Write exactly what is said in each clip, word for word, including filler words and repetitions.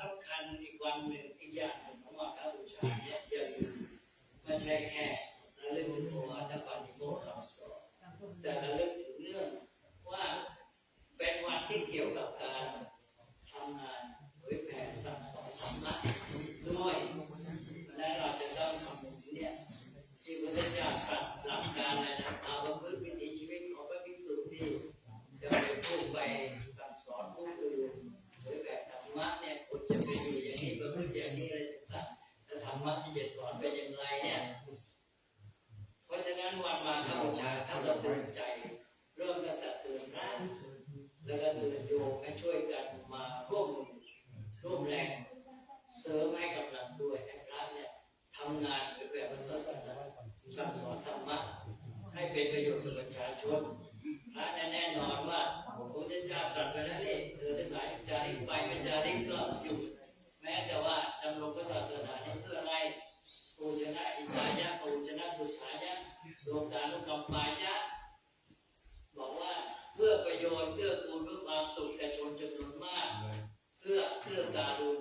สำคัญอีกวันหนึ่ง อีกอย่างหนึ่งของมาฆบูชาเนี่ย อย่าลืม ไม่ใช่แค่ระลึกถึงโอวาทปาติโมกข์คำสอน แต่ระลึกถึงเรื่องว่า เป็นวันที่เกี่ยวกับการทำงานเผยแผ่สั่งสอนธรรมะด้วย เพราะฉะนั้นเราจะต้องทำบุญเนี่ย ที่พระพุทธเจ้าตรัสหลักการอะไรนะ เอาประพฤติวิถีชีวิตของพระภิกษุที่จะเป็นผู้ไปสั่งสอนผู้อื่น เผยแผ่ธรรมะเนี่ย ควรจะเป็นอยู่อย่างนี้ ประพฤติอย่างนี้อะไรต่างๆ แล้วธรรมะที่จะสอนเป็นอย่างไรเนี่ย เพราะฉะนั้นวันมาฆบูชาท่านก็เตือนใจ เริ่มตั้งแต่เตือนพระ แล้วก็เตือนโยมให้ช่วยกันมาร่วมมือร่วมแรง เสริมให้กำลังด้วย ให้พระเนี่ยทำงานเผยแผ่พระศาสนา สั่งสอนธรรมะ ให้เป็นประโยชน์กับประชาชน พระเนี่ยแน่นอนว่าพระพุทธเจ้าตรัสไว้แล้วนี่ เธอทั้งหลายจาริกไป ไม่จาริกก็อยู่ แม้แต่ว่าดำรงพระศาสนานี้เพื่ออะไร ปูชนะหิตายะ ปูชนะสุขายะ โลกานุกัมปายะ บอกว่าเพื่อประโยชน์ เพื่อกูล เพื่อความสุขแก่ชนจำนวนมาก เพื่อเอื้อการุณ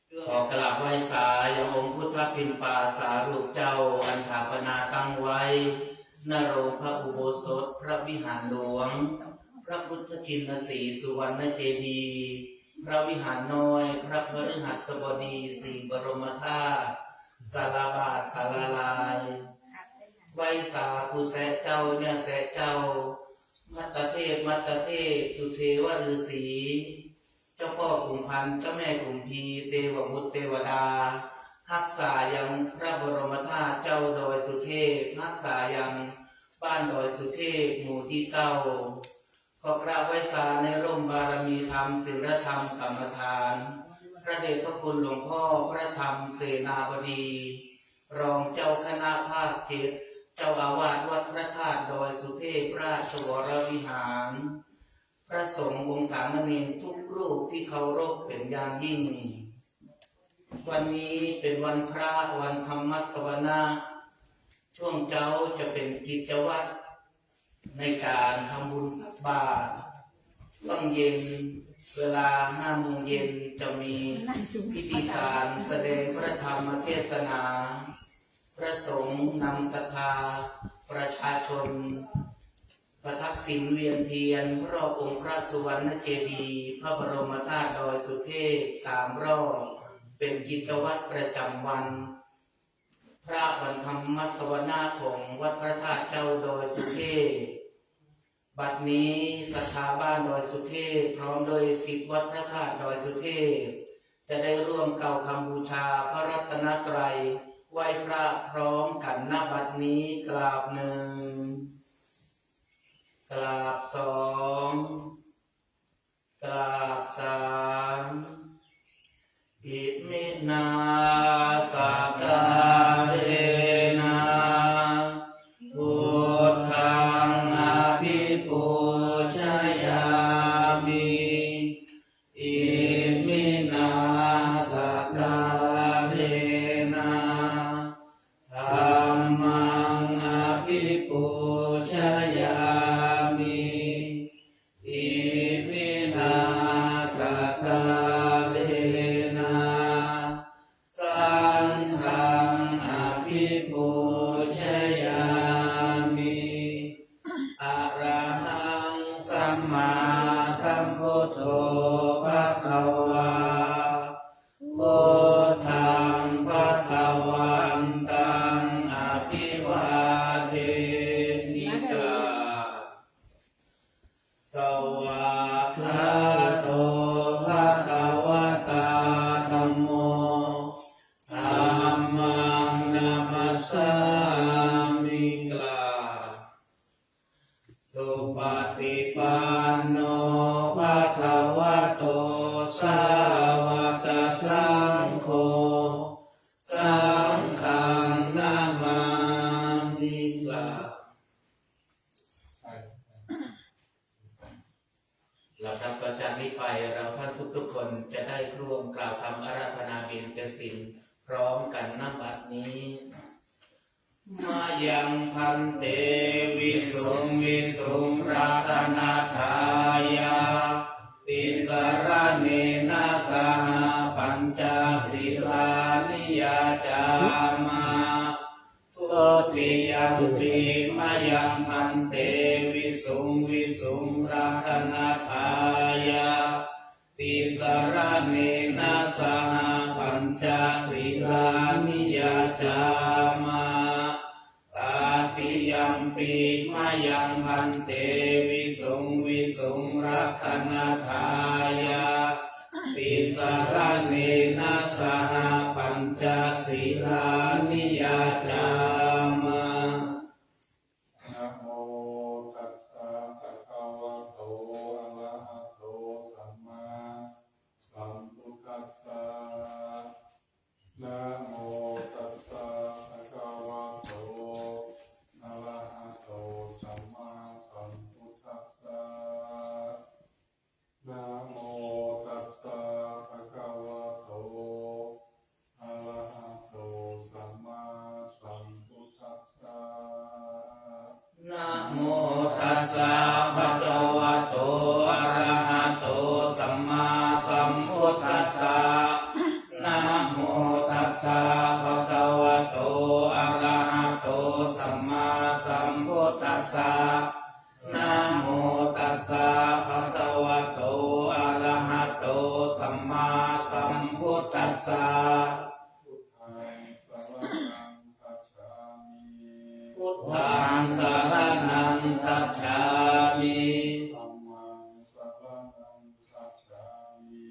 เพื่อ ขอกราบไหว้สายังองค์พุทธปิณฑปาสารูปเจ้า อันถาปนาตั้งไว้ ณ โรงพระอุโบสถ พระวิหารหลวง พระพุทธชินสีห์ สุวรรณเจดีย์ พระวิหารน้อย พระพฤหัสบดี สี่บรมธาตุ สาราบาท สาราลาย ไหว้สาปู่แสะเจ้า ย่าแสะเจ้า มัตตเทพ มัตตเทพ สุเทวฤๅษี เจ้าป้อขุมพัน เจ้าแม่ขุมพี เตวบุตรเตวดา ฮักษายังพระบรมธาตุเจ้าดอยสุเทพ ฮักษายังบ้านดอยสุเทพ หมู่ตี้เก้า ขอกราบไหว้สาในร่มบารมีธรรม ศีลธรรม กรรมฐาน พระเดชพระคุณหลวงพ่อพระธรรมเสนาบดี รองเจ้าคณะภาคเจ็ด เจ้าอาวาสวัดพระธาตุดอยสุเทพราชวรวิหาร พระสงฆ์วงศ์สามเณรทุกรูปตี้เคารพเป๋นอย่างยิ่ง วันนี้เป๋นวันพระ วันธรรมสวนะ ช่วงเจ๊าจะเป๋นกิจวัตรในก๋านทำบุญตักบาตร ช่วงเย็นเวลาห้าโมงเย็นจะมีพิธีการแสดงพระธรรมเทศนา พระสงฆ์นำศรัทธาประชาชน ประทักษิณเวียนเทียนรอบองค์พระสุวรรณเจดีย์ พระบรมธาตุดอยสุเทพสามรอบ เป๋นกิจวัตรประจ๋ำวัน พระวันธรรมสวนะของวัดพระธาตุเจ้าดอยสุเทพ บัดนี้ศรัทธาบ้านดอยสุเทพ พร้อมด้วยศิษย์วัดพระธาตุดอยสุเทพ จะได้ร่วมกล่าวคำบูชาพระรัตนตรัย ไหว้พระพร้อมกั๋น ณ บัดนี้ กราบหนึ่ง กราบสอง กราบสาม อิมินา สักกาเรนะ พุทธัง อภิปูชยามิ อิมินา สักกาเรนะ ธัมมัง อภิปูชยามิ อิมินา สักกาเรนะ สังฆัง อภิปูชยามิ อะระหัง สัมมาสัมพุทโธ ภะคะวา พุทธัง ภะคะวันตัง อะภิวาเทมิ กราบ สวากขาโต ภะคะวะตา ธัมโม ธัมมัง นะมัสสามิ กราบ สุปฏิปันโน ภะคะวะโต สาวกสังโฆ สังฆัง นะมามิ กราบ ลำดับต่อจากนี้ไป เราท่านทุกๆคนจะได้ร่วมกล่าวคำอาราธนาเบญจศีลพร้อมกัน ณ บัดนี้ มะยัง ภันเต วิสุง วิสุง รัตนะทายา ติสะระเณนะ สหะ ปัญ pañca sīlāni yācāma. Dutiyampi mayaṃ bhante visuṃ visuṃ rakkhaṇatthāya tisaraṇena saha pañca sīlāni yācāma. Tatiyampi mayaṃ bhante visuṃ visuṃ rakkhaṇatthāya tisaraṇena saha pañca sīlāni yācāma. Namo tassa bhagavato arahato sammāsambuddhassa. Namo tassa bhagavato arahato sammāsambuddhassa. Namo tassa bhagavato arahato sammāsambuddhassa. Namo tassa bhagavato arahato sammāsambuddhassa. Namo tassa bhagavato arahato sammāsambuddhassa. Namo tassa bhagavato arahato sammāsambuddhassa. Buddhaṃ saraṇaṃ gacchāmi. Buddhaṃ saraṇaṃ gacchāmi.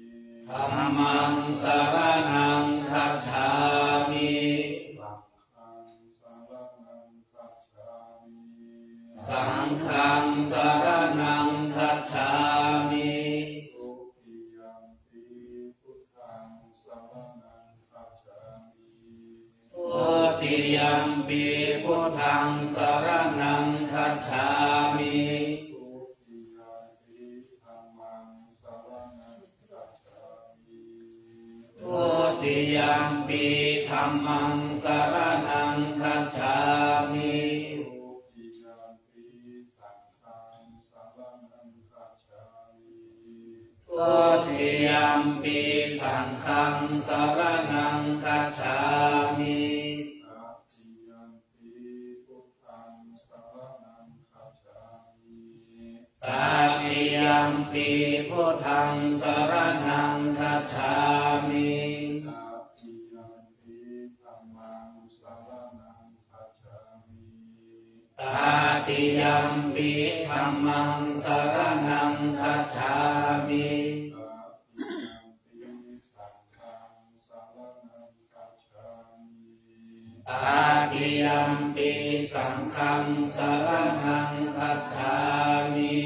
Dhammaṃ saraṇaṃ gacchāmi. Dhammaṃ saraṇaṃ gacchāmi. Saṅghaṃ saraṇaṃ gacchāmi. Saṅghaṃ saraṇaṃ gacchāmi. Dutiyampi buddhaṃ saraṇaṃ gacchāmi. Dutiyampi buddhaṃ saraṇaṃ gacchāmi. Dutiyampi dhammaṃ saraṇaṃ gacchāmi. Dutiyampi dhammaṃ saraṇaṃ gacchāmi. Dutiyampi saṅghaṃ saraṇaṃ gacchāmi. Dutiyampi saṅghaṃ saraṇaṃ gacchāmi. Tatiyampi buddhaṃ saraṇaṃ gacchāmi. Tatiyampi buddhaṃ saraṇaṃ gacchāmi. Tatiyampi dhammaṃ saraṇaṃ gacchāmi. Tatiyampi dhammaṃ saraṇaṃ gacchāmi. Tatiyampi saṅghaṃ saraṇaṃ gacchāmi. Tatiyampi saṅghaṃ saraṇaṃ gacchāmi.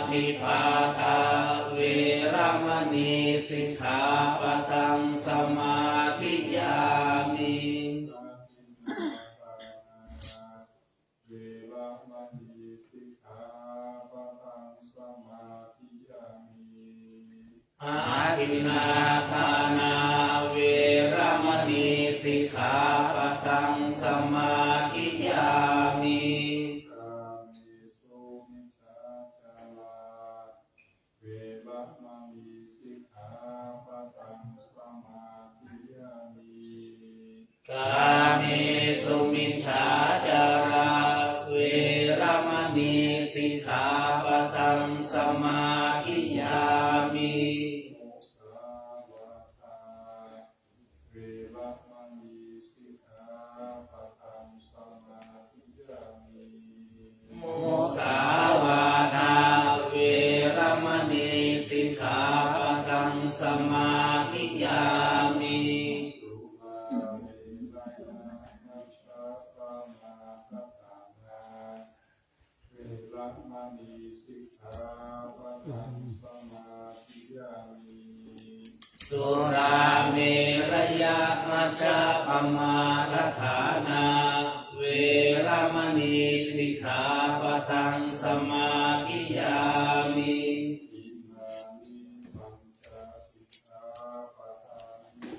Pāṇātipātā veramaṇī sikkhāpadaṃ samādiyāmi. Pāṇātipātā veramaṇī sikkhāpadaṃ samādiyāmi. Adinnādānā veramaṇī sikkhāpadaṃ samādiyāmi. Adinnādānā veramaṇī sikkhāpadaṃ samādiyāmi. Kāmesu micchācārā veramaṇī sikkhāpadaṃ samādiyāmi. Kāmesu micchācārā veramaṇī sikkhāpadaṃ samādiyāmi. Musāvādā veramaṇī sikkhāpadaṃ samādiyāmi. Musāvādā veramaṇī sikkhāpadaṃ samādiyāmi. Surāmerayamajjapamādaṭṭhānā veramaṇī sikkhāpadaṃ samādiyāmi. Surāmerayamajjapamādaṭṭhānā veramaṇī sikkhāpadaṃ samādiyāmi. Imāni pañca sikkhāpadāni.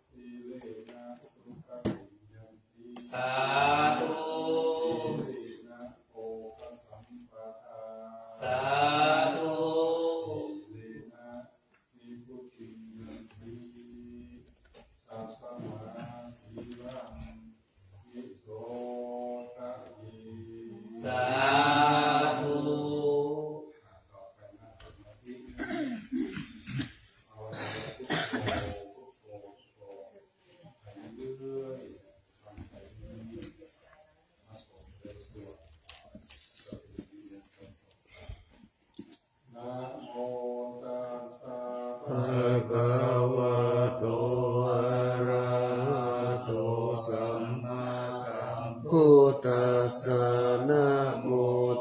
Sīlena sugatiṃ yanti, สาธุ สาธุ สาธุ นะโมตัสสะ ภะคะวะโต อะระหะโต สัมมาสัมพุทธัสสะ นะโม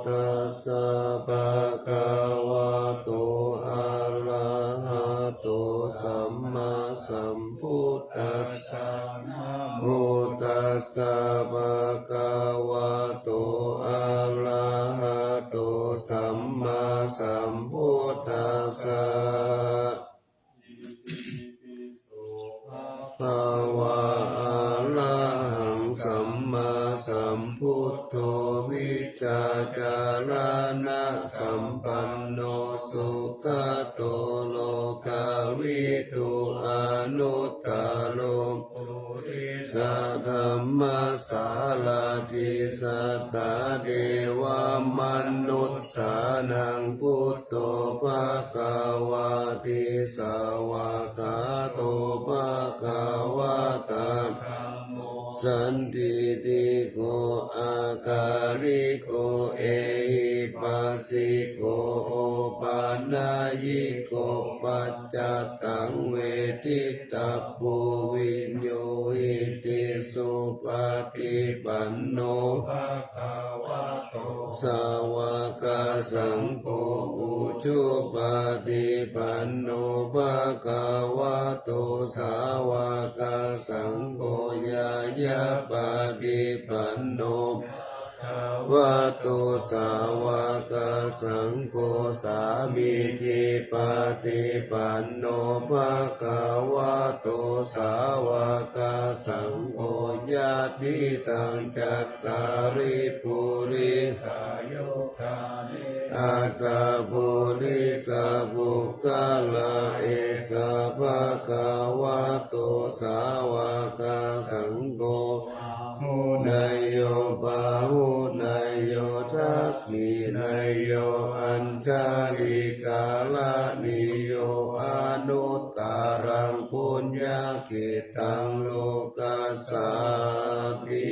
ตัสสะ ภะคะวะโต อะระหะโต สัมมาสัมพุทธัสสะ นะโมตัสสะ ภะคะวะโต อะระหะโต สัมมาสัมพุทธัสสะ ภะคะวา อะระหัง สัมมาสัมพุทโธ วิชชาจารณะสัมปันโน สุขะโต โลกาวิทู อนุตตะโร ปุริสะธัมมะสารถิ สัตถาเทวะมนุสสานัง พุทโธ ภะคะวาติ สาวาคาโต ภะคะวะตา ธัมโม สันทิฏฐิโก อากาลิโก เอหิปัสสิโก โอปะนะยิโก ปัจจัตตัง เวทิตตะโป วิญญูหิติ สุปะฏิปันโน ภะคะวะโต สาวะกะสังโฆ อุจุปะฏิปันโน ภะคะวะโต สาวะกะสังโฆ ญาญาปะฏิปันโน ภะคะวะโต สาวะกะสังโฆ สามีจิปะฏิปันโน ภะคะวะโต สาวะกะสังโฆ ญาติตัง จัตตาริ ปุริสายุคคานิ อัตถะปุริสะปุคคละ เอสะ ภะคะวะโต สาวะกะสังโฆ อาหุเนยโย ปาหุเนยโย ทักขิเนยโย อัญชลีกะระณีโย อนุตตะรัง ปุญญะเขตตัง โลกัสสาติ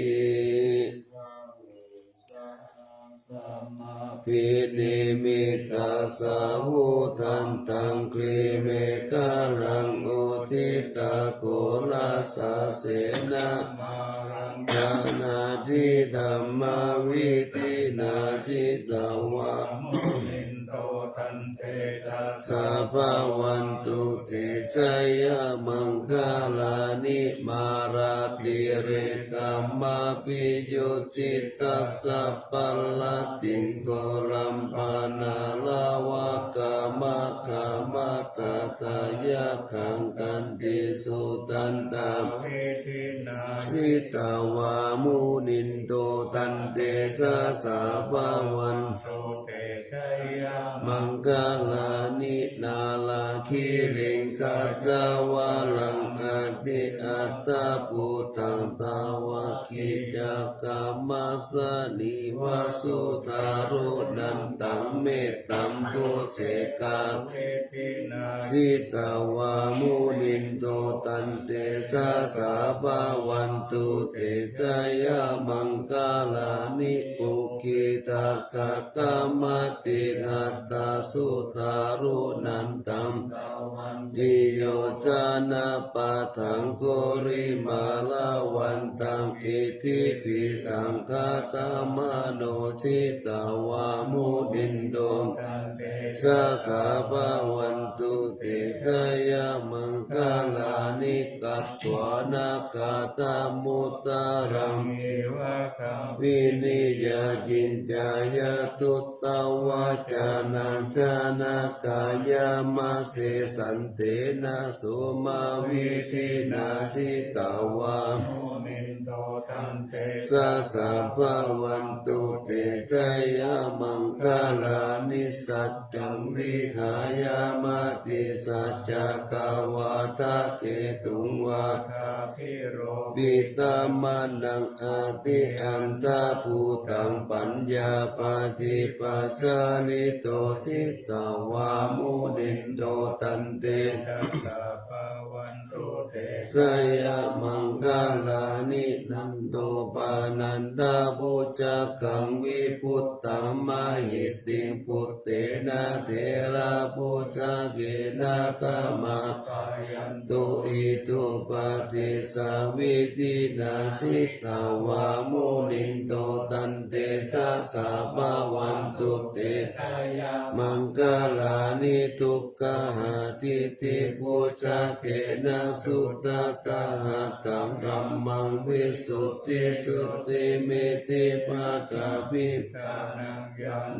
สะหะสะหะสะมะ ภินนิมมิตตะสะวาทันตัง กรีเมขะลัง อุทธิตะโขรสสะเสนะ มารัง ดานาทิธัมมะวิธินา จิตตะวา มุนินโต ตันเต สะ สะ ภะวันตุ เต ชะยะมังคะลานิ มาราติเรกัมมะ ภิยุจฉิตัสสะ ปะรัตติง โกรัมปะนา ละวะกะมะ ขะมะตะทะ ยักขัง ขันติสุ ทันตะ วิธินา จิตตะวา มุนินโต ตันเตชะสะ ภะวันตุ เต ชะยะมังคะลานิ นาลาคิริง ขัจจะวะลัง อะติอัตถะปุตตัง ตะวะกิจจะกะมะสะนีวะ สุทารุนันตัง เมตตัมภุเสกา วิธินา จิตตะวา มุนินโต ตันเตชะสะ ภะวันตุ เตชะยะมังคะลานิ อุกขิตะขักขะมะติหัตถะ สุทารุนันตัง ดาวันติโยจะนะปะทัง กุริมาละวันตัง อิทธิปิสังฆัตถะมะโน จิตตะวา มุนินโต ตันเตชะสะ ภะวันตุ เตชะยะมังคะลานิ กัตถวานะขัตถะมุตตะรัง เอวะกะ วินิยา จินจายะ ตุตตะวะจานะ จะนะกายะมะเส สันเตนะ สุมา วิธินา จิตตะวา มุนินโต Tantejasā bhavantu te jayamaṅgalāni. Saccaṃ vihāya matisaccakavādaketuṃ vādābhiropitamanaṃ atiandhabhūtaṃ paññāpadīpajalito jitavā munindo tantejasā bhavantu te jayamaṅgalāni. Nandopanandabhujagaṃ vibudhaṃ mahiddhiṃ puttena therabhujagena damāpayanto iddhūpadesavidhinā jitavā munindo tantejasā bhavantu te jayamaṅgalāni. Dug gahaṭṭhibhujagena sudaṭṭhahatthaṃ brahmaṃ visuddhijutimiddhibakābhidhānaṃ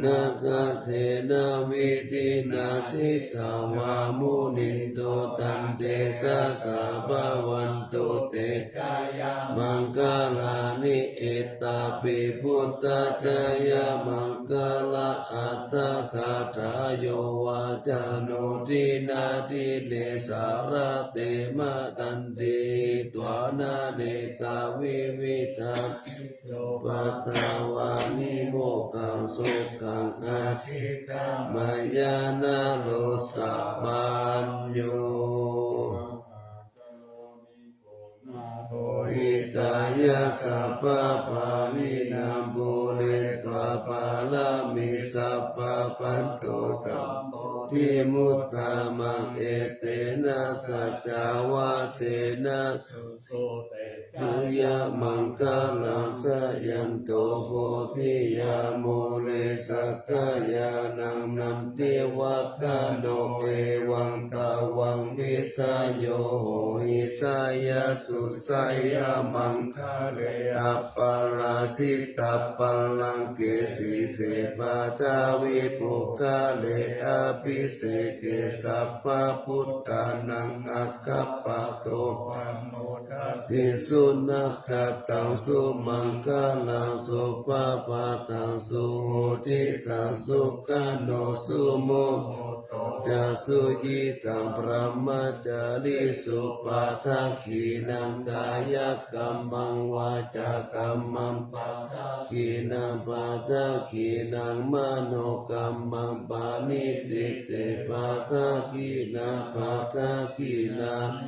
ñāṇāgadena vidhinā jitavā munindo tantejasā bhavantu te jayamaṅgalāni. Etāpi buddhajayamaṅgalaaṭṭhagāthā yo vācano dinadine sarate matandī hitvānanekavividhāni cupaddavāni mokkhaṃ sukhaṃ adhigameyya naro sapañño. Hitāya sabbapāṇinaṃ pūretvā pāramī sabbā patto sambodhimuttamaṃ. Etena saccavajjena jayamaṅgalaṃ. Jayanto bodhiyā mūle sakyānaṃ nandivaḍḍhano evaṃ tvaṃ vijayo hohi jayassu jayamaṅgale. Aparājitapallaṅke sīse paṭhavipokkhare abhiseke sabbabuddhānaṃ aggappatto pamodati. Sunakkhattaṃ sumaṅgalaṃ supabhātaṃ suhuṭṭhitaṃ sukhaṇo sumuhutto ca suyiṭṭhaṃ brahmacārisu. Padakkhiṇaṃ kāyakammaṃ vācākammaṃ padakkhiṇaṃ padakkhiṇaṃ manokammaṃ paṇidhī te padakkhiṇā padakkhiṇāni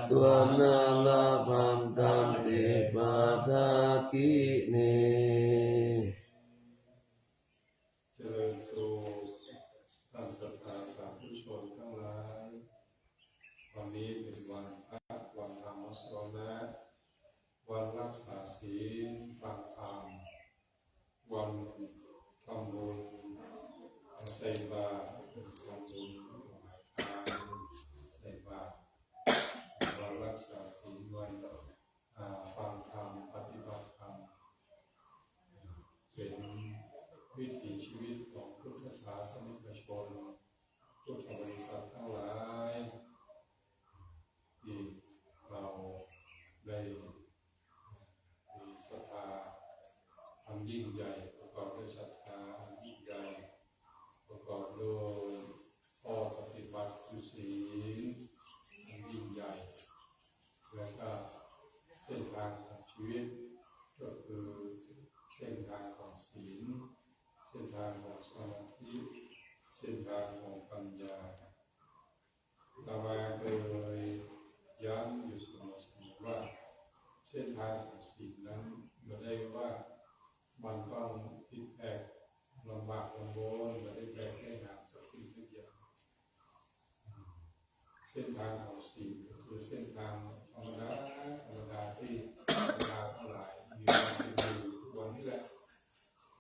katvāna labhantatthe padakkhiṇe. เจริญสุข ท่านศรัทธาสาธุชนทั้งหลาย วันนี้เป็นวันพระ วันธรรมสรณะ วันรักษาศีล ฟังธรรม วันทำบุญ ใส่บาตร ทำบุญ ถวายทาน ใส่บาตร วันรักษาศีล วัน อ่า ฟังธรรม ปฏิบัติธรรม เป็นวิถีชีวิตของพุทธศาสนิกชน พุทธบริษัททั้งหลาย ที่เราได้มีศรัทธาอันยิ่งใหญ่ ประกอบด้วยศรัทธาอันยิ่งใหญ่ ประกอบโดยข้อปฏิบัติคือศีลอันยิ่งใหญ่ แล้วก็เส้นทางของชีวิต ก็คือเส้นทางของศีล เส้นทางของสมาธิ เส้นทางของปัญญา อาตมาเคยย้ำอยู่เสมอๆ ว่า เส้นทางของศีลนั้นบ่ได้ว่ามันต้องผิดแผกลำบากลำบน บ่ได้แบกได้หามสักสิ่งสักอย่าง เส้นทางของศีลก็คือเส้นทางธรรมดาธรรมดาที่ศรัทธาทั้งหลายมีความเป็นอยู่ทุกวันนี้แหละ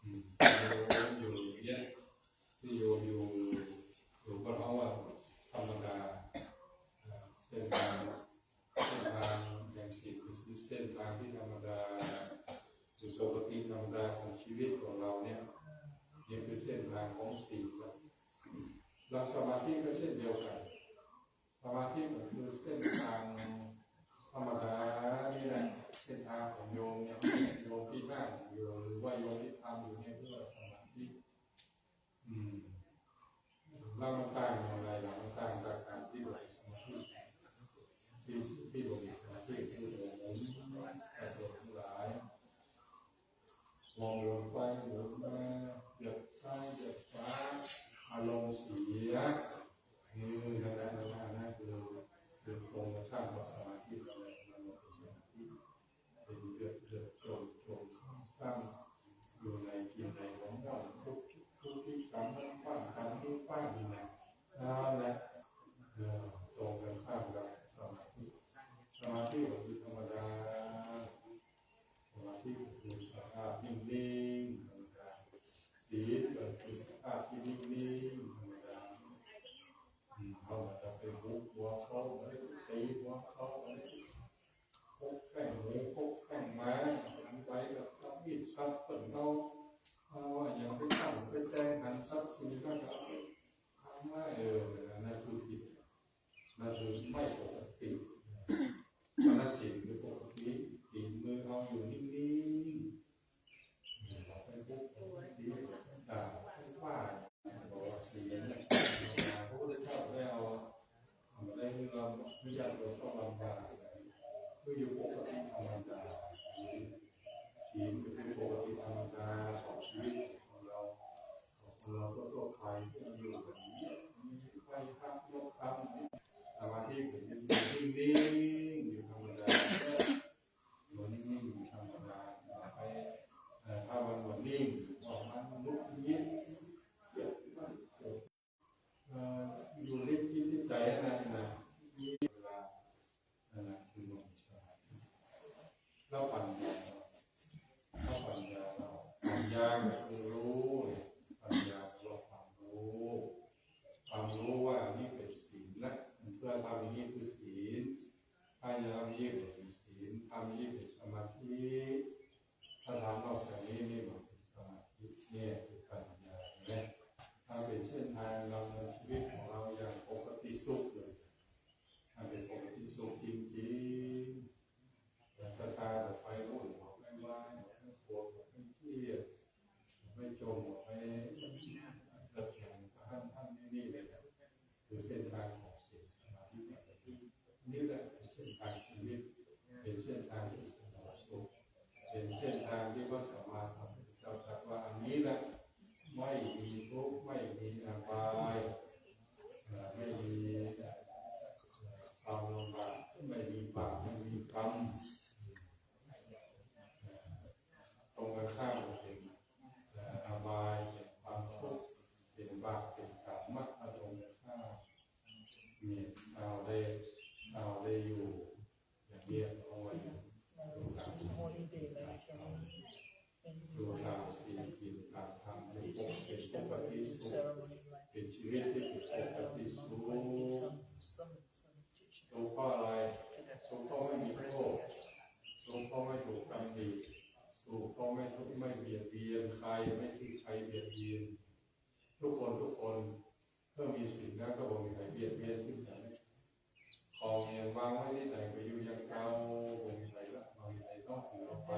อืม โยมอยู่อย่างเงี้ย ที่โยมอยู่ อยู่ก็เพราะว่าธรรมดา อ่า เส้นทาง เส้นทางแห่งศีลคือเส้นทางที่ธรรมดา อยู่ปกติธรรมดาของชีวิตของเราเนี่ย นี่คือเส้นทางของศีล แล้วสมาธิก็เช่นเดียวกัน สมาธิก็คือเส้นทางธรรมดานี่แหละ เส้นทางของโยม นั่งอยู่ หรือว่าโยนิธรรมอยู่เนี่ยเรียกว่าสมาธิ อืม แล้วมันต่างอย่างไรล่ะ มันต่างจากการที่เราสมาธิที่ ที่เรามีสมาธิที่เราหมุนตัวทั้งหลาย มองลงไปลงมา เหยียบซ้ายเหยียบขวา อารมณ์เสีย เออ นั่นแหละ นั่นแหละ นั่นคือ คือตรงกันข้ามกับสมาธิ เราเลย เราเป็นสมาธิ เป็นเดือดเดือดจมจมซ้ำๆ อยู่ในกินในของม่วน ทุกข์ทุกข์ที่กำลังบ้างกำลังบ้างนี่นะ นั่นแหละ เออ ตรงกันข้ามกับสมาธิ สมาธิก็คือธรรมดา สมาธิก็คือสภาพนิ่งๆ ธรรมดา ศีลก็คือสภาพที่นิ่งๆ ธรรมดา อืม เขาจะไปบุกหัวเขา ไปตีหัวเขา ไปพกแข้งหมู พกแข้งม้า หันไปก็เอามีดสับเปิ้นเอา เอาว่าอย่างไปตั้งไปแจงหันทรัพย์สินแล้วก็เอาไปทำว่า เออ นั่นคือผิด นั่นคือไม่ปกติ อันนั้นศีลคือปกติ ศีลคือเอาอยู่นิ่งๆ เราไปบุกไปตี ด่าไปว่า บอกว่าศีลเนี่ย พระพุทธเจ้าได้เอา มันได้ให้เรา ให้ญาติโยมต้องลำบาก คืออยู่ปกติธรรมดา ศีลคือปกติธรรมดาของชีวิตของเรา ของเราทั่วๆ ไปที่เราอยู่แบบนี้ ไม่ใช่ใคร่พระยกธรรม สมาธิคือนิ่งๆ อยู่ธรรมดา อยู่นิ่งๆ อยู่ธรรมดา ไป เอ่อ ถ้ามันบ่นิ่ง ออกมามันลุกอย่างนี้ เอ่อ อยู่ในจิตในใจนั่นนะ มีเวลา นั่นนะคือลมสมาธิ แล้วปัญญา แล้วปัญญาเรา ปัญญาก็คือรู้เนี่ย ปัญญาคือความรู้ ความรู้ว่าอันนี้เป็นศีลนะ เพื่อทำอย่างนี้คือศีล ถ้าอย่างนี้เป็นศีล ทำอย่างนี้เป็นสมาธิ ถ้าทำนอกจากนี้นี่มันเป็นสมาธิ เนี่ยคือปัญญา เห็นไหม มันเป็นเส้นทางดำเนินชีวิตของเราอย่างปกติสุขเลย มันเป็นปกติสุขจริงๆ อย่าสะท้านออกไปวุ่นวาย ไม่โกรธ ไม่เครียด ไม่จม ไม่ระแวง ท่าน ท่านนี่ นี่เลยนะ คือเส้นทางของศีลสมาธิปัญญา นี่แหละเป็นเส้นทางชีวิต เป็นเส้นทางที่สงบสุข เป็นเส้นทางที่พระสัมมาสัมพุทธเจ้าตรัสว่าอันนี้แหละไม่มีทุกข์ ไม่มีอบาย เอ่อ ไม่มี เอ่อ ความลำบาก ไม่มีบาป ไม่มีกรรม ตรงกันข้ามก็เป็น เอ่อ อบาย เป็นความทุกข์ เป็นบาป เป็นกรรม มาตรงกันข้าม เนี่ย เอาได้ เอาได้อยู่ อย่างเนี้ยเอาไว้ ดูตามศีลกินตามธรรม ดูปก เป็นปกติสุข เป็นชีวิตที่เป็นปกติสุข สุขเพราะอะไร สุขเพราะไม่มีโทษ สุขเพราะไม่ถูกตำหนิ สุขเพราะไม่ถูก ไม่เบียดเบียนใคร ไม่ถูกใครเบียดเบียน ทุกคน ทุกคน เมื่อมีศีลแล้วก็บ่มีใผเบียดเบียนซึ่งกันและกัน ของอย่างวางไว้ตี้ใดก็อยู่อย่างเก่า บ่มีใผละ บ่มีใผต้องถือเอาไป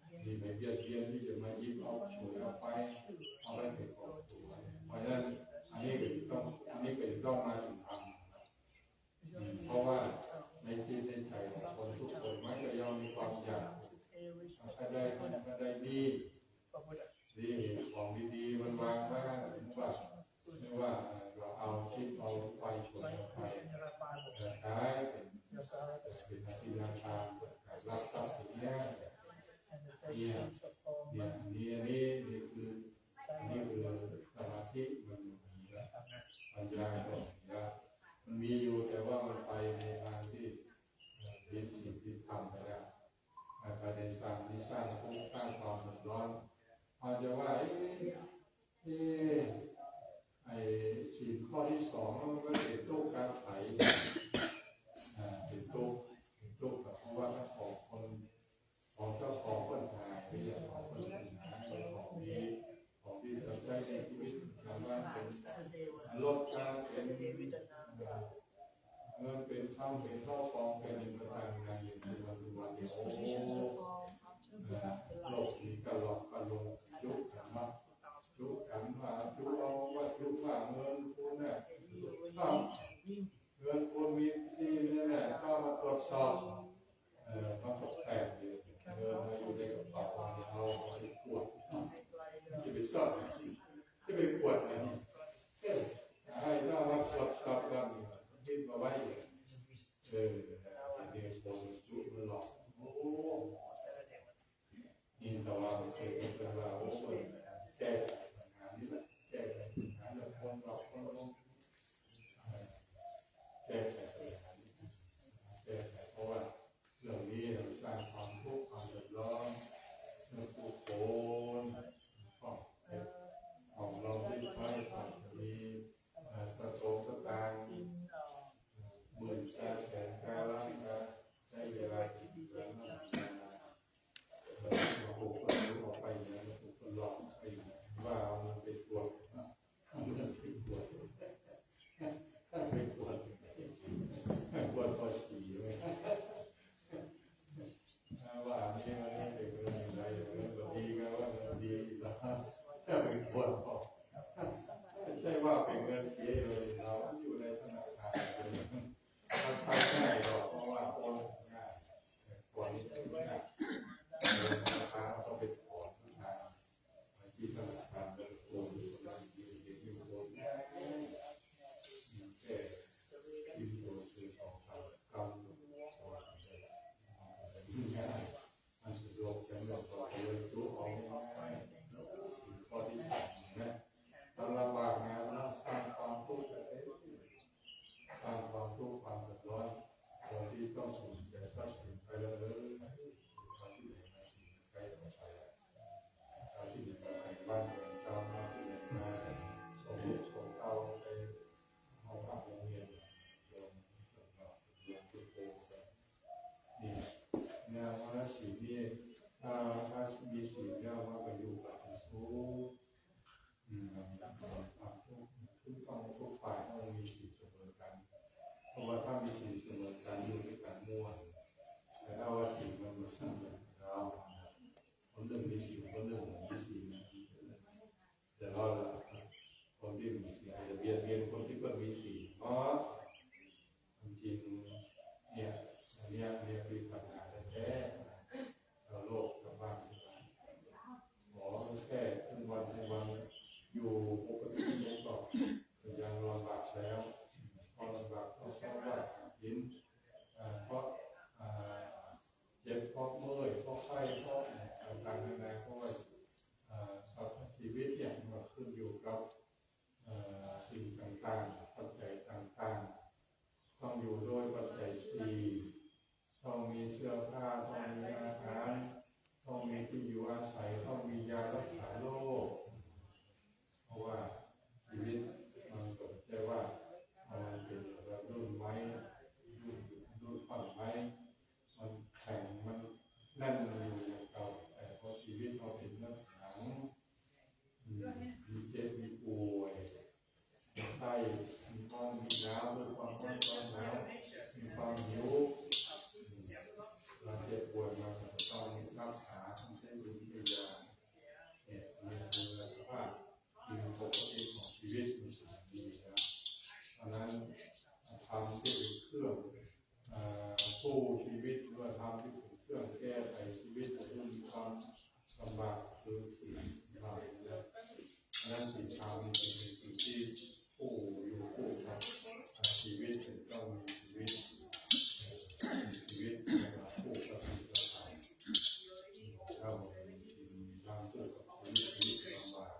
บ่มีใผเบียดเบียนตี้จะมาหยิบเอา ฉวยเอาไป เอาไปเป็นของตัว เพราะฉะนั้นอันนี้ก็ต้อง อันนี้ก็ต้องมาถึงธรรม เพราะว่าในจิตในใจของคนทุกคนมันก็ย่อมมีความอยาก ถ้าได้ ถ้าได้นี่ นี่ของดีๆ มันวางไว้ นึกว่า นึกว่าเราเอาชิปเอาไฟฉวยเอาไป แต่กลายเป็น เป็นอธินาทาน ลักทรัพย์อย่างเนี้ย เนี่ย เนี่ย อันนี้ อันนี้ นี่คือ อันนี้คือสมาธิมันอยู่นี่ละ ปัญญาก็มีละ มันมีอยู่ แต่ว่ามันไปในทางที่ เอ่อ ผิดศีลผิดธรรมไปแล้ว อ่า ไปในสร้าง นี่สร้างทุกข์ สร้างความเดือดร้อน อาจจะว่า เอ๊ะ เอ๊ะ ไอ้ศีลข้อที่สองมันก็เป็นโทษการไถ่ อ่า เป็นโทษ เป็นโทษกับภาวะของคน ของเจ้าของปัญหา ไม่ใช่ของคนปัญหา ของดี ของที่เราใช้ในชีวิตประจำวัน เป็นรถ การเป็น เอ่อ เงิน เป็นคำ เป็นข้าวของ เป็นประจำงานอยู่ทุกวันทุกวันเนี่ย โอ้ เอ่อ ร วันนี้เป๋นเงินอยู่ไหน เป๋นเงินบ่ดีก็ว่าเงินดี แต่เป๋นคนก็ใจ้ว่าเป๋นเงินเก๊เลย เฮาอยู่ในธนาคาร มันใช้ง่ายดอก เพราะว่าโอนง่าย แต่ก่อนนี้ใช้ยาก ธนาคารเขาไปถอน ที่ธนาคารเงินกู้อยู่ คนนั้นยืนเก็บอยู่ โอนง่าย แค่พิมพ์ตั๋วซื้อสองสามกำ ง่าย มันสะดวก จังหวัดก็เลยรู้เอาง่ายๆ ข้อที่สามนะ มันลำบากนะ มันสร้างความทุกข์ให้ตัวเอง สร้างความทุกข์ความเดือดร้อน คนที่ต้องสูญเสียทรัพย์สินไปแล้ว เออ เอาที่ไหนมากิน ใครเอาไปอะ เอาที่ไหนมาแบ่งบ้านแบ่งช่อง เอาที่ไหนมาส่งลูกส่งเต้าไป เอาพระโรงเรียน โยม โยม โยม โยม เนี่ย เนี่ย มรณะศีลนี่ ถ้า ถ้ามีศีลเนี่ย มันก็อยู่กับพระสูง อืม ทุกต้อง ทุกฝ่ายต้องมีศีลเสมอกัน เพราะว่าถ้ามีศีลเสมอกัน อยู่ด้วยกันม่วน แต่ถ้าว่าศีลมันบ่เสมอกัน คนหนึ่งมีศีล คนหนึ่งบ่มีศีลเนี่ย เดือดร้อนละ คนที่มีศีลจะเบียดเบียนคนที่บ่มีศีล เพราะความจริงเนี่ย อันเนี้ย อันเนี้ยคือปัญหาแท้ๆ ชาวโลกชาวบ้านทั้งหลาย ขอแค่ทั้งวันทั้งวัน อยู่ปกตินี้ก็ยังลำบากแล้ว พอลำบากก็เพราะว่ากิน อ่า เพราะ อ่า เจ็บ เพราะเมื่อย เพราะไข้ เพราะต่างๆ นานา เพราะว่า อ่า สรรพชีวิตเนี่ยมันก็ขึ้นอยู่กับ อ่า สิ่งต่างๆ ปัจจัยต่างๆ ต้องอยู่ด้วยปัจจัยสี่ ต้องมีเสื้อผ้า ต้องมีอาหาร ต้องมีที่อยู่อาศัย ต้องมียารักษาโรค เพราะว่าชีวิตมันก็บ่ใจ้ว่ามันเป๋นแบบรุ่นไม้ รุ่น รุ่นขอนไม้ มันแข็ง มันแน่น มันอยู่อย่างเก่า แต่พอชีวิตเฮาเป๋นเรื่องหนัง อืม มีเจ็บ มีป่วย มีไข้ มีฮ้อน มีหนาว มีความฮ้อน ความหนาว มีความหิว อืม เวลาเจ็บป่วยมา มันก็ต้องรักษา ต้องใช้ยา เนี่ย นี่คือสภาพ คือปกติของชีวิตมันเป็นอย่างนี้นะ เพราะฉะนั้นธรรมที่เป็นเครื่อง เอ่อ กู้ชีวิต หรือว่าธรรมที่เป็นเครื่องแก้ไขชีวิต ผู้มีความลำบากคือศีลธรรมนะ เพราะฉะนั้นศีลธรรมนี่เป็นสิ่งที่คู่อยู่คู่กับชีวิต เป็นต้องมีชีวิต ชีวิตคู่กับศีลธรรม ถ้าบ่มีศีลธรรมคู่กับชีวิต ชีวิตลำบาก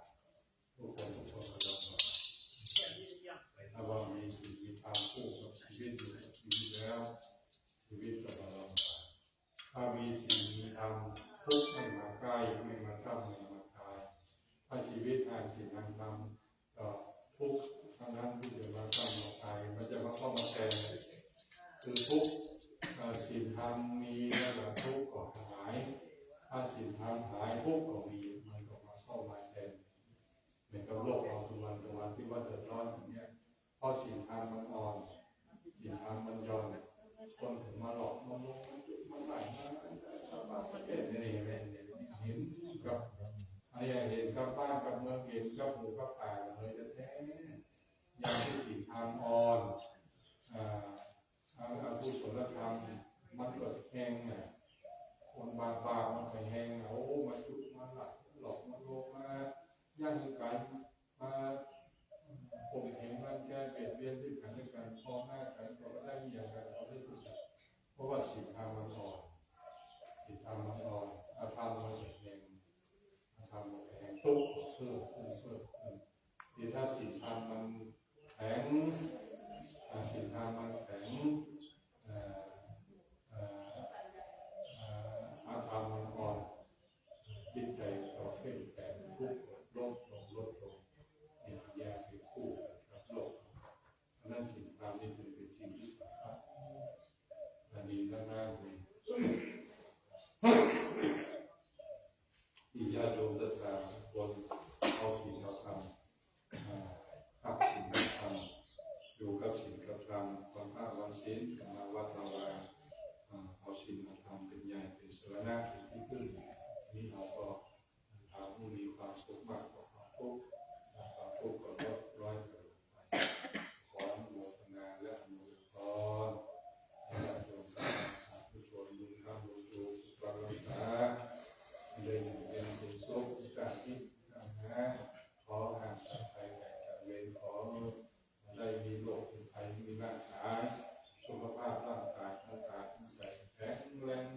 ทุกคน ทุกคนก็ลำบาก ถ้าว่ามีศีลมีธรรมคู่กับชีวิต อยู่กับชีวิตแล้ว ชีวิตก็บ่ลำบาก ถ้ามีศีลมีธรรม ทุกข์ไม่มาใกล้ ไม่มาทำ ไม่มาทาย ถ้าชีวิตห่างศีลห่างธรรม ก็ทุกข์ทั้งนั้นที่จะมาทำมาทาย มันจะมาเข้ามาแตน คือทุกข์ เอ่อ ศีลธรรมมีแล้วก็ทุกข์ก็หาย ถ้าศีลธรรมหาย ทุกข์ก็มี มันก็มาเข้ามาแตน เหมือนกับโลกเราทุกวัน ทุกวันที่ว่าเดือดร้อนอย่างเนี้ย เพราะศีลธรรมมันอ่อน ศีลธรรมมันหย่อน คนถึงมาหลอกมาลวง มาจุ๊มาไล่ มาสะบัดสะเก็ด นี่ นี่ นี่ เห็นกับ อันนี้เห็นกับบ้านกับเมือง เห็นกับหูกับตาเลยแท้ๆ ยามที่ศีลธรรมอ่อน อ่า อกุศลธรรมมันก็แฮงน่ะ คนบาปๆ มันก็แฮงน่ะ โอ้ มาจุ๊มาไล่ หลอกมาลวง มาแย่งกัน มาข่มเหงรังแกเบียดเบียนซึ่งกันและกัน พอหน้ากันก็ได้เยียดกัน เอาที่สุดอะ เพราะว่าศีลธรรมมันอ่อน ศีลธรรมมันอ่อน อธรรมมันแฮง อธรรมมันแฮง ทุกข์ก็เพิ่มขึ้น เพิ่มขึ้น ที่ถ้าศีลธรรมมันแข็ง อ่า ศีลธรรมมันแข็ง อ่า อ่า อ่า อธรรมมันอ่อน จิตใจก็เข้มแข็ง ทุกข์ลดลง ลดลง ขึ้น นี้เราก็ทำให้มีความสุขมากกว่าความทุกข์ ความทุกข์ก็ลดน้อยถอยลงไป ขออนุโมทนาและอำนวยพร ให้ญาติโยมศรัทธาสาธุชน มีธรรมบุญชูสุขรักษา ได้อยู่เย็นเป็นสุข มีการคิดการงาน ขอห่างจากภัยจากเวร ขอ ได้มีโรคมีภัย มีร่างกาย สุขภาพร่างกาย ร่างกายทั้งใจแข็งแรง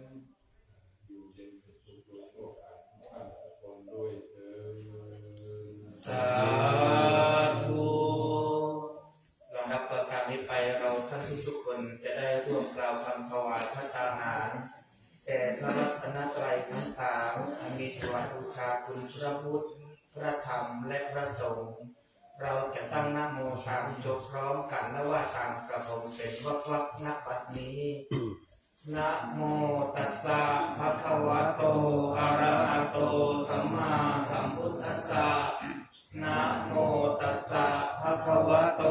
อยู่เย็นเป็นสุขโดยทั่วกันทุกท่านทุกคนด้วยเทอญ สาธุ ลำดับต่อจากนี้ไป เราท่านทุกๆคนจะได้ร่วมกล่าวคำถวายภัตตาหาร แด่พระรัตนตรัยทั้งสาม อันมีถวายบูชาคุณพระพุทธ พระธรรม และพระสงฆ์ เราจะตั้งนะโมสามจบพร้อมกัน และว่าตามกระผมเป็นวักวัก ณ บัดนี้ นะโมตัสสะ ภะคะวะโต อะระหะโต สัมมาสัมพุทธัสสะ นะโมตัสสะ ภะคะวะโต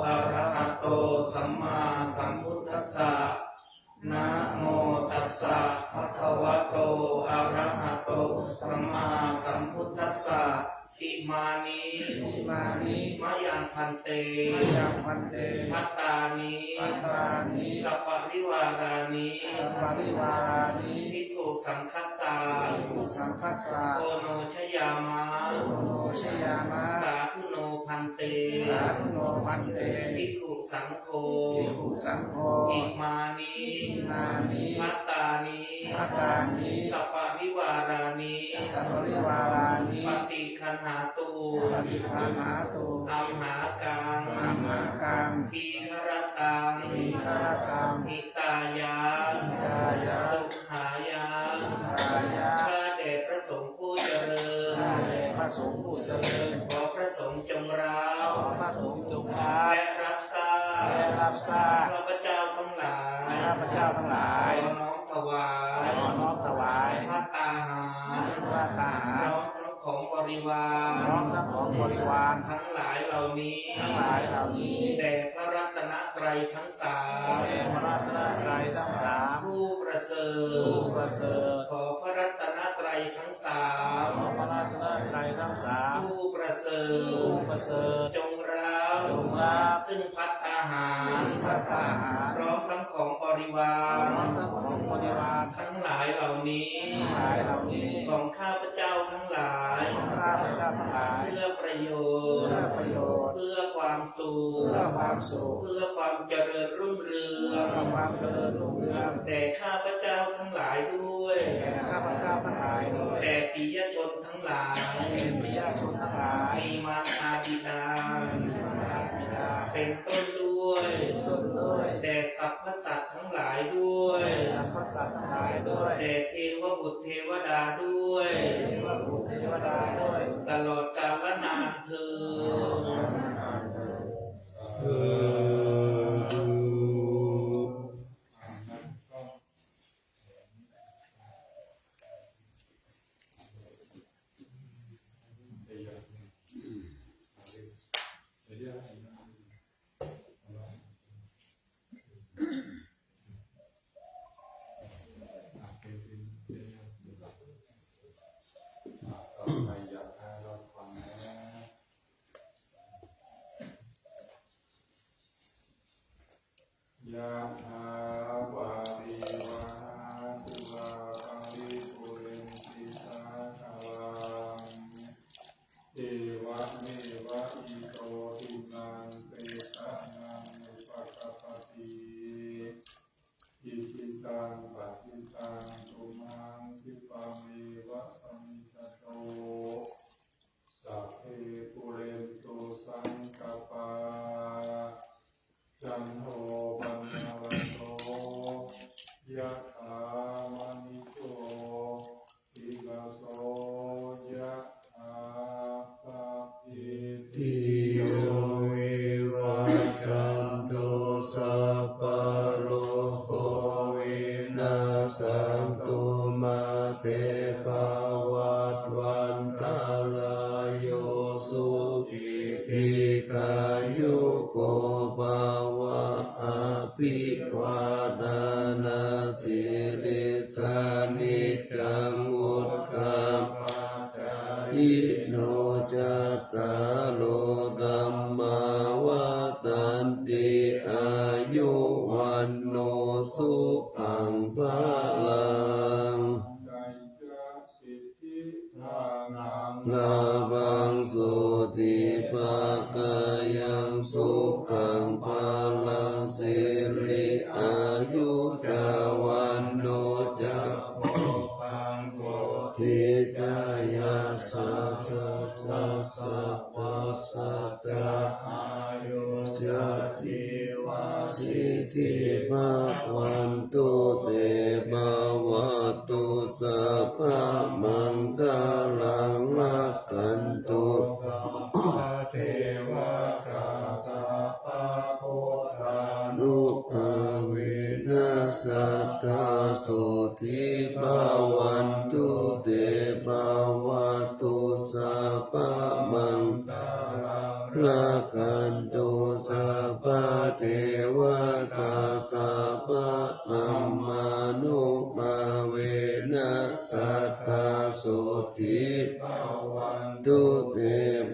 อะระหะโต สัมมาสัมพุทธัสสะ นะโมตัสสะ ภะคะวะโต อะระหะโต สัมมาสัมพุทธัสสะ อิมานิ อิมานิ มะยัง ภันเต มะยัง ภันเต ภัตตานิ ภัตตานิ สัปปะริวารานิ สัปปะริวารานิ ภิกขุสังฆัสสะ ภิกขุสังฆัสสะ โอโนชยามะ โอโนชยามะ สาธุโน ภันเต สาธุโน ภันเต ภิกขุสังโฆ ภิกขุสังโฆ อิมานิ อิมานิ ภัตตานิ ภัตตานิ สัปปะริวารานิ สัปปะริวารานิ ปฏิคันหาตุ ปฏิคันหาตุ อัมหากัง อัมหากัง ทีฆะระตัง ทีฆะระตัง หิตายะ หิตายะ สุขายะ สุขายะ ข้าแต่พระสงฆ์ผู้เจริญ ข้าแต่พระสงฆ์ผู้เจริญ ขอพระสงฆ์จงรับ ขอพระสงฆ์จงรับ และรับทราบ และรับทราบ ข้าพเจ้าทั้งหลาย ข้าพเจ้าทั้งหลาย ขอน้อมถวาย ขอน้อมถวาย ภัตตาหาร ภัตตาหาร พร้อมทั้งของบริวาร พร้อมทั้งของบริวาร ทั้งหลายเหล่านี้ ทั้งหลายเหล่านี้ แด่พระรัตนตรัยทั้งสาม แด่พระรัตนตรัยทั้งสาม ผู้ประเสริฐ ผู้ประเสริฐ ขอพระรัตนตรัยทั้งสาม ขอพระรัตนตรัยทั้งสาม ผู้ประเสริฐ ผู้ประเสริฐ จงรับ จงรับ ซึ่งภัตตาหาร ซึ่งภัตตาหาร พร้อมทั้งของบริวาร พร้อมทั้งของบริวาร ทั้งหลายเหล่านี้ ทั้งหลายเหล่านี้ ของข้าพเจ้าทั้งหลาย ของข้าพเจ้าทั้งหลาย เพื่อประโยชน์ เพื่อประโยชน์ เพื่อความสุข เพื่อความสุข เพื่อความเจริญรุ่งเรือง เพื่อความเจริญรุ่งเรือง แด่ข้าพเจ้าทั้งหลายด้วย แด่ข้าพเจ้าทั้งหลายด้วย แด่ปิยชนทั้งหลาย แด่ปิยชนทั้งหลาย มีมารดาบิดา มีมารดาบิดา เป็นต้นด้วย เป็นต้นด้วย แด่สรรพสัตว์ทั้งหลายด้วย แด่สรรพสัตว์ทั้งหลายด้วย แด่เทวบุตรเทวดาด้วย แด่เทวบุตรเทวดาด้วย ตลอดกาลนานเทอญ สาธุ ยะถา วาริวะหา ปูรา ปะริปูเรนติ สาคะลัง เอวะเมวะ อิโต ทินนัง เปตานัง อุปะกัปปะติ อิจิตัง ปัตถิตัง ตุมหัง คิปะเมวะ สะมิชฌะตุ สัพเพ ปูเรนตุ สังกัปปะ จันโท ปันนะระโส ยะถา มะณิโช ติระโส ยะถา สัพพิติโย วิวัชชันตุ สัพพะโรโค วินัสสันตุ มาเต ภะวัตวันตะราโย สุขี ทีฆายุโก ภะวะ อะภิวาทะนะสีลิสสะ นิจจัง โน จัตตาโร ธัมมา วัฑฒันติ อายุ วัณโณ สุขัง พลัง ลาภัง โสติภะคะยัง สุขัง พลัง สิริ อายุ จะ วัณโณ จะ โภคัง โพธิ จะ ยัสสะ สะ สะ สะ สะ จะ อายุ จะ จีวะ สิทธิภะวันตุ เต ภะวะตุ สัพพะมังคะลัง รักขันตุ สัพพะเทวะตา สัพพะพุทธานุภาเวนะ สัตตา โสติภะวันตุ เต ภะวะตุ สัพพะมังคะลัง รักขันตุ สัพพะเทวะตา สัพพะธัมมานุภาเวนะ สัตตา โสติภะวันตุ เต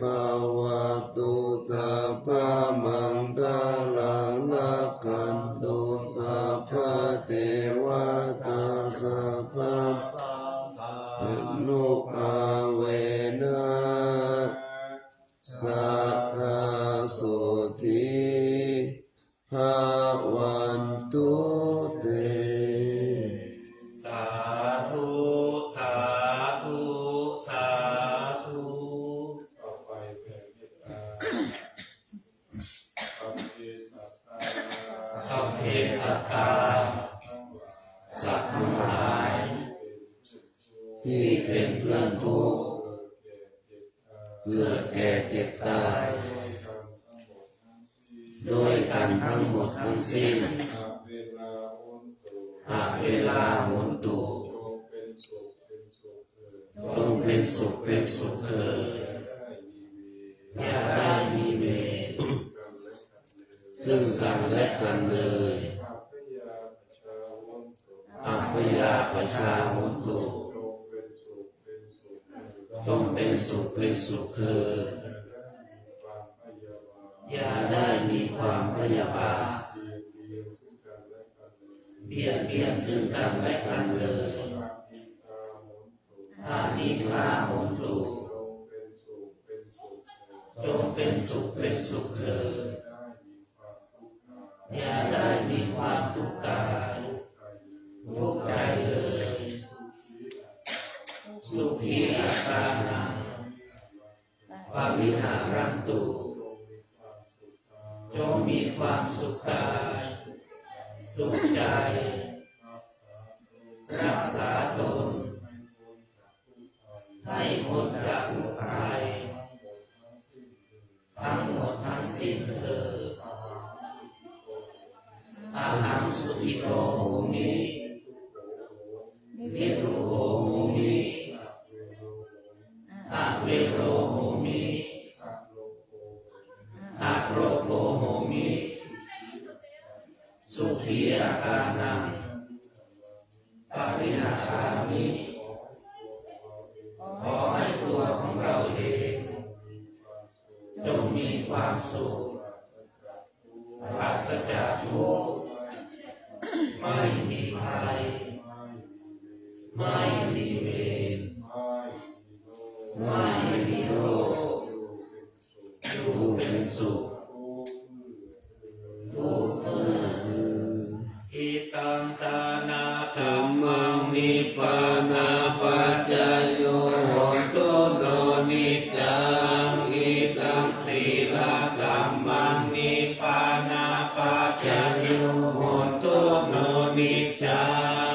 ภะวะตุ สัพพะมังคะลัง รักขันตุ สัพพะเทวะตา สัพพะธัมมานุภาเวนะ สัตตา โสติภะวันตุ เต สาธุ สาธุ สาธุ ต่อไปแผ่เมตตา สัพเพสัตตา สัพเพสัตตา สัตว์ทั้งหลาย ที่เป็นเพื่อนทุกข์ เกิดแก่เจ็บตาย ด้วยกันทั้งหมดทั้งสิ้น อเวรา โหนตุ จงเป็นสุขเป็นสุขเถิด อย่าได้มีเวร ซึ่งกันและกันเลย อัพพยาปชา โหนตุ จงเป็นสุขเป็นสุขเถิด อย่าได้มีความพยาบาท เบียดเบียนซึ่งกันและกันเลย อนิจจา โหนตุ จงเป็นสุขเป็นสุขเถิด อย่าได้มีความทุกข์กาย ทุกข์ใจเลย สุขีอัตตานัง ปริหารันตุ จงมีความสุขกาย สุขใจ รักษาตน ให้พ้นจากทุกข์ภัย ทั้งหมดทั้งสิ้นเถิด อะหัง สุขิโต โหมิ นิทุโข โหมิ อะเวโร โหมิ อะโรโก โหมิ สุขีอัตตานัง ปริหารามิ ขอให้ตัวของเราเอง จงมีความสุข ปราศจากทุกข์ ไม่มีภัย ไม่มีเวร ไม่มีโรค อยู่เป็นสุข ทุกเมื่อ อิตัง ทานะธัมมัง นิพพานะปัจจโย โหนตุ โน นิจจัง อิตัง สีละธัมมัง นิพพานะปัจจโย โหนตุ โน นิจจั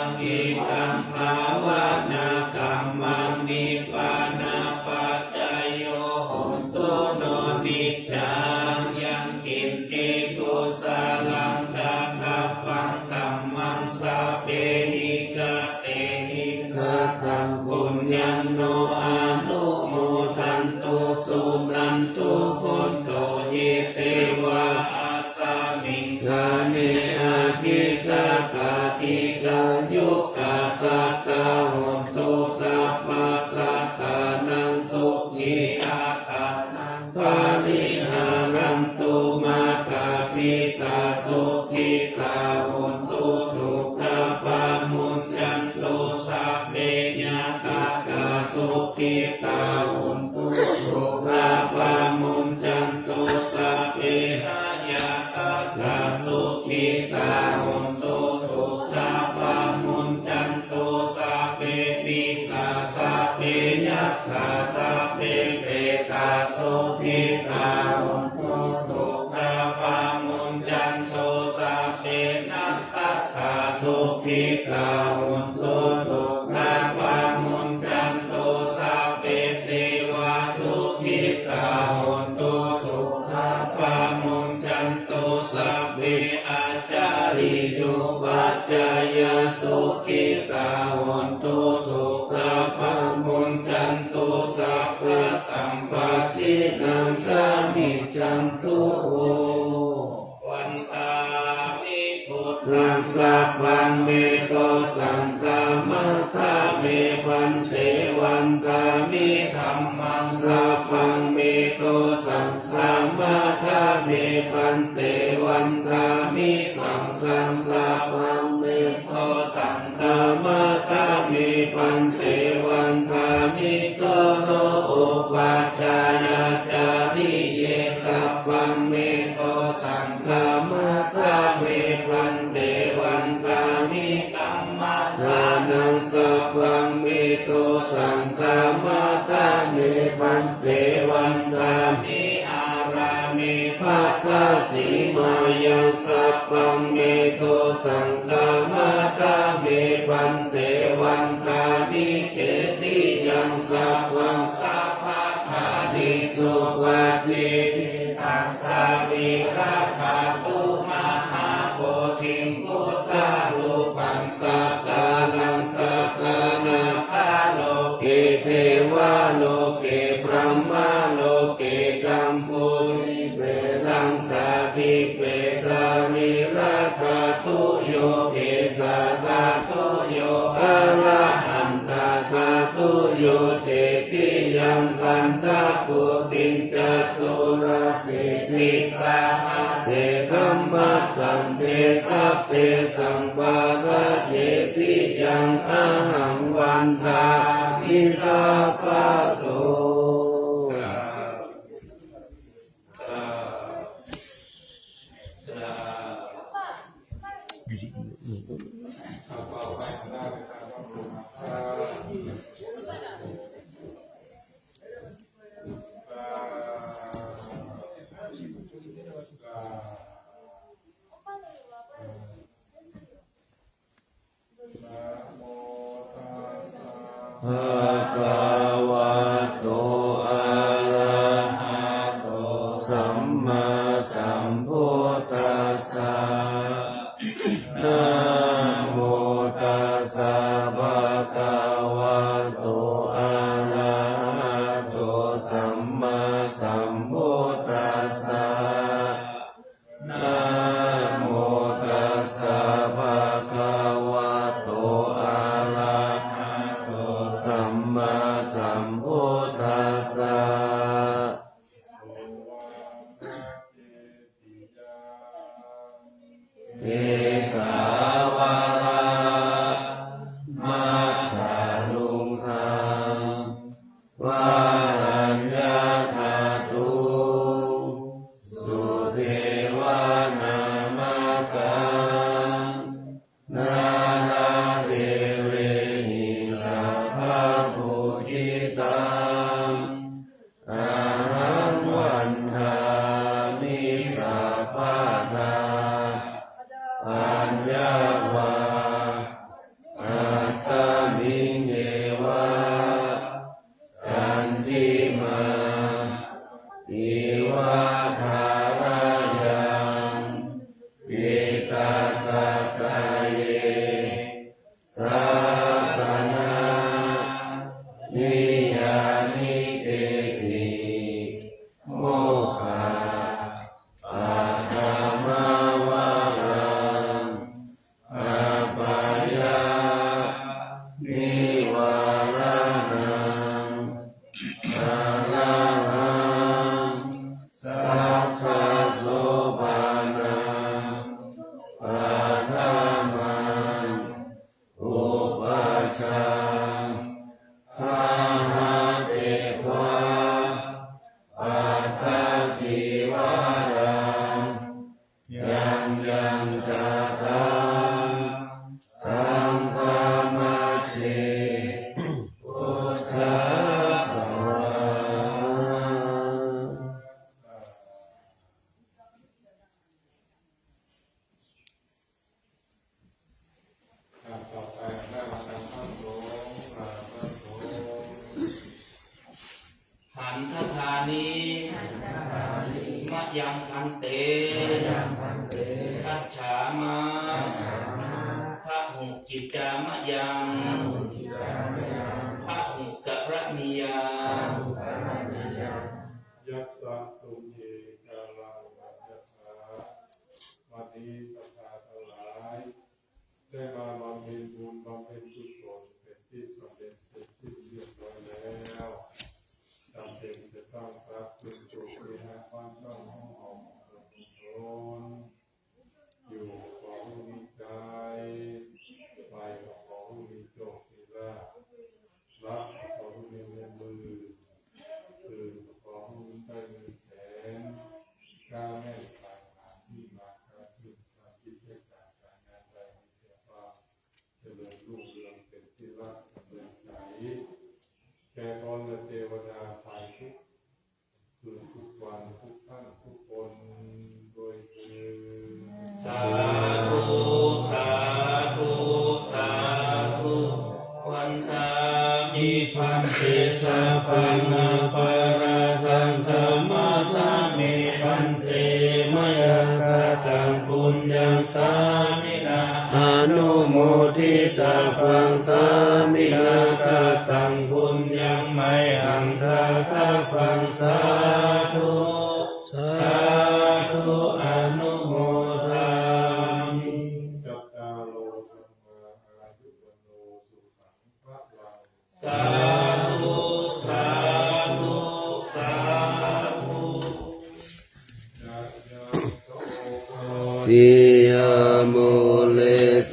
ง อิตัง ภาวนาธัมมัง นิพพานะปัจจโย โหนตุ โน นิจจัง ยังกิญจิ กุสลัง ดาตะปัง ธัมมัง สัพเพหิ ขะเตหิ ขะตัง ปุญญัง โน อะนุโมทันตุ สุนันตุ โหนตุ เย เตวะ อัสสะมิง คาเน อะทิตถะ กาติกา ยุคคา สัตตา โหนตุ สัพพะสัตตานัง สุ Sukhitā hontu, sukhā pamuñcantu, sabbe dayyātā sukhitā hontu, sukhā pamuñcantu, sabbe pisā, sabbe yakkhā, sabbe petā sukhitā hontu, sukhā pamuñcantu, sabbe nakkhattā sukhitā hontu, sukhā pamuñcantu, sabbe devā sukhitā hontu, sukhā pamuñcantu, sabbe ācariyūpajjhāyā sukhitā hontu, sukhā pamuñcantu, sabbasampattīnaṃ samijjhantu. Vandāmi buddhaṃ, sabbaṃ me dosaṃ khamatha me bhante. Vandāmi dhammaṃ, sabbaṃ me dosaṃ khamatha me bhante. Vandāmi saṅghaṃ, sabbaṃ me dosaṃ khamatha me bhante. Vandāmi guru upajjhāyācariye, sabbaṃ me dosaṃ khamatha me bhante. Vandāmi dhammadānaṃ, sabbaṃ me dosaṃ khamatha me bhante. Vandāmi ārāme bhaddasīmāyaṃ, sabbaṃ me dosaṃ khamatha me bhante. Vandāmi cetiyaṃ, sabbaṃ sabbaṭṭhānesu patiṭṭhitaṃ, sārīrikadhātu mahābodhiṃ buddharūpaṃ sakalaṃ sakalāma loke devaloke brahmaloke jambudīpe laṅkādīpe sārīradhātuyo kesādhātuyo arahantādhātuyo cetiyaṃ gandhakuṭiṃ caturāsītisahas se dhammakkhandhe sabbesaṃ paracetiyaṃ ahaṃ vandāmi sabbaso. ภะคะวะโต อะระหะโต สัมมาสัมพุทธัสสะ นะโมตัสสะ ภะคะวะโต อะระหะโต สัมมาสัมพุทธัสสะ นะโมตัสสะ ภะคะวะโต อะระหะโต สัมมาสัมพุทธัสสะ เกสาวัลลัง มัทธลุงคัง วรัญญาถาตุง สุเทวะนามะกัง นาราเทเวหิ สัพพะปูจิตัง อะหัง วันทามิ สัพพะทา ธัญญาวา อัสสะมิง เอวะ จันติมา อิวะ ทารายัง ปิตะตะตะเย สาสะนะ นิยานิเกติ โมกขะ ปะทะมะวะรัง อัปปะยะ นิวาระณัง อะระหัง สักขะโสปะนัง ปะทะมัง อุปัชฌา ทะห นิ มะยัง ภันเต คัจฉามะ พะหุกิจจามะยัง พะหุกะระณียัง ยัสสะ ตุมเห กาลัง มะ ยะถา วันนี้ศรัทธาทั้งหลาย ได้มาบำเพ็ญบุญบำเพ็ญกุศลเป็นที่สำเร็จเสร็จสิ้นเรียบร้อยแล้ว จำเป็นจะต้องกลับคืนสู่เคหะบ้านช่องห้องหอของตน อยู่ขอผู้มีใจ ไปขอผู้มีโชคมีลาภ รับขอผู้มีเงินหมื่น ตื่นขอผู้มีได้เงินแสน ก้าวแม่นปลายทางที่มาค้าขึ้น ทำกิจการการงานใดมีแต่ความเจริญรุ่งเรืองเป็นที่รักเป็นใส แก่คนและเทวดาภายทุกคืนทุกวันทุกท่านทุกคนด้วยเทอญ สาธุ สาธุ สาธุ วันทามิ ภันเต สัพพัง อปาราธัง ขมามะเม ภันเต มะยัง กะตัง ปุญญัง สามินา อนุโมทิตาภัง สามินา กะตัง ปุญญัง มะยัง ดาทาภัง สาธุ สาธุ อนุโมทามิ จัตตาโร ธัมมา อายุ วัณโณ สุขัง พะลัง สาธุ สาธุ สาธุ ติยา มูเล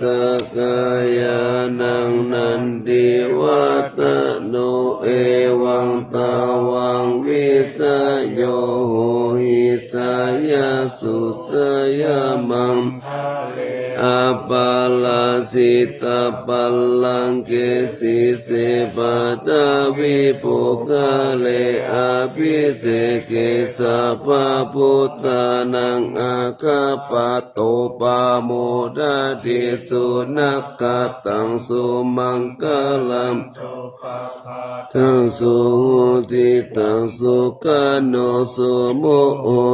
สะกายานัง นันทิวัฏฏะโน เอวัง ตะวัง วิสะโย โหหิ สะยะสุ สะยะมัง อะปะราจิตะปัลลังเก สีเส ปัทธาวิ ปุคคะเล อะภิเศเก สัพพะพุทธานัง อะคะปะโต ปะโมดะเต สุนักขะตัง สุมังคะลัง ตัง สุหุติตัง สุขะโน สุมุ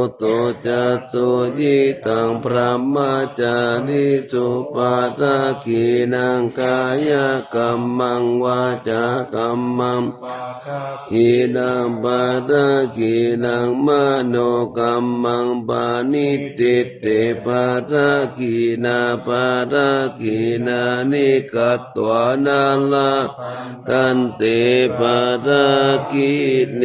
ตโต จะ สุยิตัง บรหมะจาริสุ ปะทักขิณัง กายะกัมมัง วาจากัมมัง ปะทักขิณัง ปะทักขิณัง มโนกัมมัง ปะณิทิ เต ปะทักขิณา ปะทักขิณานิ กัตถวา นะระ หันตันติ ปะทักขิเณ